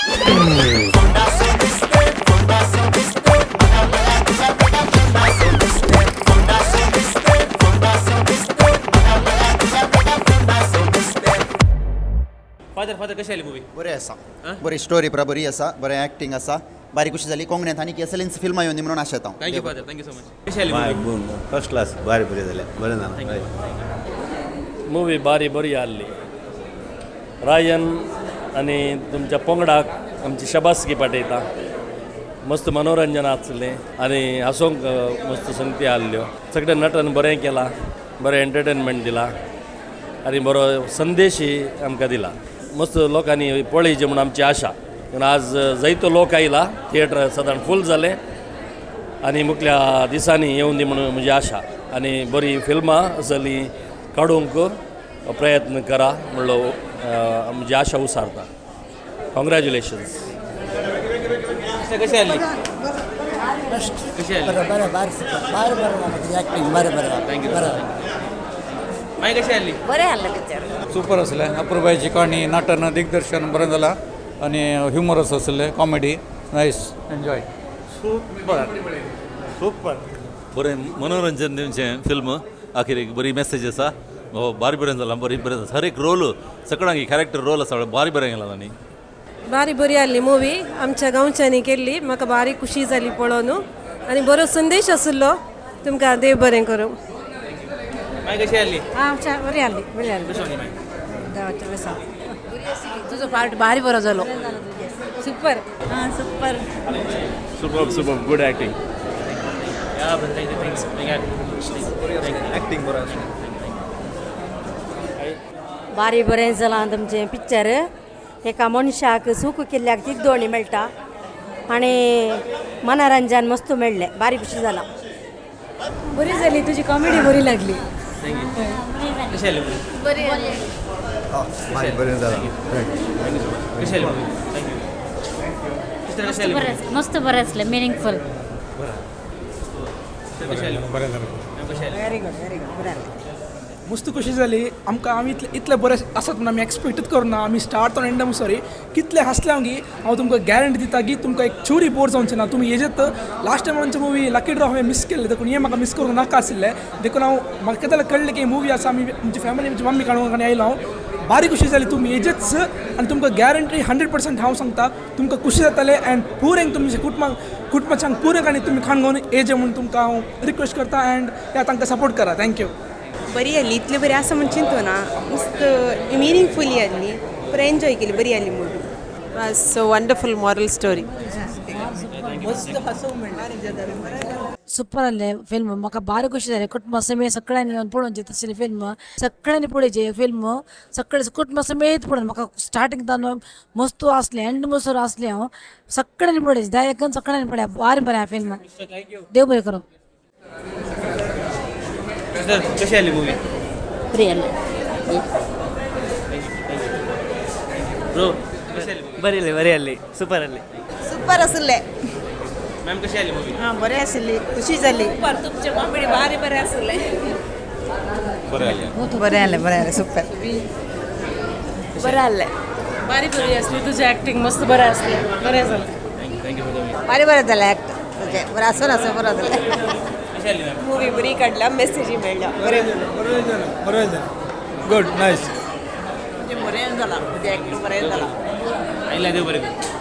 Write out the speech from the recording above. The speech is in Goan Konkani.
फादर, फादर, कशी आली मूवी? बरें आसा, बरी स्टोरी पुरा बरी आसा, बरें एक्टिंग आसा. बारी खुशी जाली. कोंकणींत आनीक एक्सलन्स फिल्मां येवंदी म्हणून आशेता हांव. Thank you father, thank you so much. कशी आली मूवी? फर्स्ट क्लास, भारी बरें जालें, बरें जालां हय. मूवी बारी बरी आहली. रायन आनी तुमच्या पंगडाक आमची शबासकी पाठयता. मस्त मनोरंजन आसलें आनी हांसोंक मस्त संगती आहल्यो. सगळें नटन बरें केलां, बरें एंटरटेनमेंट दिलां आनी बरो संदेशूय आमकां दिला. मस्त लोकांनी पळयचें म्हूण आमची आशा, पूण आज जायतो लोक आयला. थिएटर सादारण फूल जालें आनी मुखल्या दिसांनी येवंदी दी म्हणून म्हजी आशा. आनी बरी फिल्मां असलीं काडूंक प्रयत्न करा म्हणलो म्हजी आशा उसारता. कॉंग्रॅच्युलेशन्स. कशी आली? कशी आली? बरं बरं, भारी सुपर, भारी बरं झालं. ॲक्टिंग बरं बरं. Thank you. बरं. मागीर कशी आली? बरें आहलें पिक्चर. सुपर आसलें. अपुरबायेची काणी, नटन, दिग्दर्शन बरें जालां आनी ह्युमरस आसलें, कॉमेडी नायस, एन्जॉय. सुपर. बरें मनोरंजन दिवचें फिल्म. आखिरीक बरी मेसेज आसा. हो बारी बरें जालां, बरी बरें जालां. हर एक रोल सकळांक कॅरेक्टर रोल आसा, बारी बरें केलां तांणी. बारी बरी आहली मुवी. आमच्या गांवच्यांनी केल्ली. म्हाका बारी खुशी जाली पळोवन आनी बरो संदेश आशिल्लो. तुमकां देव बरें करूं. मागीर कशी आली? आं, बरी आहली, बरी आहली. कशी आली मागीर? देवाच्या बेसा. तुजो पार्ट भारी बरो जालो. सुपर. आं, super. Super, super, good acting. Yeah, thank you, thanks. Acting बरें आसलें. बारी बरें जालां तुमचें पिक्चर. एका मनशाक सूख केल्ल्याक तिगदोणी मेळटा आनी मनोरंजन मस्त मेळ्ळें. बारी खुशी जालां. बरी जाली. तुजी कॉमेडी बरी लागली. Thank you. कशी आली मूवी? बरी. भारी बरें जालां. Thank you so much. कशी आली मूवी? Thank you. सिस्टर, कशी आली movie? मस्त बरें आसलें, मिनिंगफूल. सिस्टर, कशी आली? बरें जालें. कशी आली? व्हेरी गुड, व्हेरी गुड, बरें आसलें. मस्त खुशी जाली आमकां. आमी इतले इतले बरें आसत म्हणून आमी एक्सपेक्टूच करूना. आमी स्टार्ट टू एंड सॉरी कितले हांसले हांव की हांव तुमकां गॅरंटी दिता की तुमकां एक चुरी बोर जावचें ना. तुमी येजेत. लास्ट टायम आमची मुवी लकी ड्रॉ हांवें मिस केल्ले, देखून हें म्हाका मिस करूंक नाका आशिल्लें. देखून हांव म्हाका केन्ना जाल्यार कळ्ळें की मुवी आसा, आमी आमची फॅमिली, आमची मम्मी काडूंक आनी आयलो हांव. बारी खुशी जाली. तुमी येजेच आनी तुमकां गॅरंटी 100% हांव सांगता, तुमकां खुशी जातलें. अँड पुरेंक तुमच्या कुटुंबाक, कुटुंबाच्यांक पुरेंक आनी तुमी खाणगोवन येजे म्हूण तुमकां हांव रिक्वेस्ट करता. अँड या, तांकां सपोर्ट करा. Thank you. बरी आसली. इतली बरी आसा म्हण चिंतू ना. मस्त मिनिंगफुली आसली. पुरा एन्जॉय केली. बरी आसली movie. Was so wonderful moral story. मस्त हांसूंक मेळ्ळें. सुपर आहलें फिल्म. म्हाका भारी खुशी जालें. कुटुंबा समेत सगळ्यांनी येवन पळोवचें तसलें फिल्म. सगळ्यांनी पळोवचें फिल्म, सगळे कुटुंबा समेत पळोवन. म्हाका स्टार्टींग तान मस्त आसलें, एंड मसर आसलें हांव. सगळ्यांनी पळयचें, दया करून सगळ्यांनी पळया. भारी बरें आहा फिल्म. देव बरें करूं. सिस्टर, कशी आली मूवी? बरी आहली. ब्रो, कशी आली मूवी? बरी आसली, बरी आसली, सुपर आसली. सुपर आसलें. मॅम, कशी आली मूवी? हां, बरें आसली, खुशी जाली. सुपर. तुमचें कॉमेडी भारी बरें आसलें. बरें आसलें. बरें आसलें, बरें आसलें, सुपर. बरें आसलें. बारी बरी आसली. तुजें एक्टिंग मस्त बरें आसलें, बरें जालें. Thank you, thank you for the. भारी बरें जालें एक्ट तुजें. बरें आसून आसूं, बरें जालें. कशी आली मॅम? मुवी बरी काडला, मेसेजूय मेळ्ळा बरें. बरें जालें, बरें जालें. Good, nice. तुजें बरें जालां, तुजें एक्ट बरें जालां. आयला, देव बरें करूं.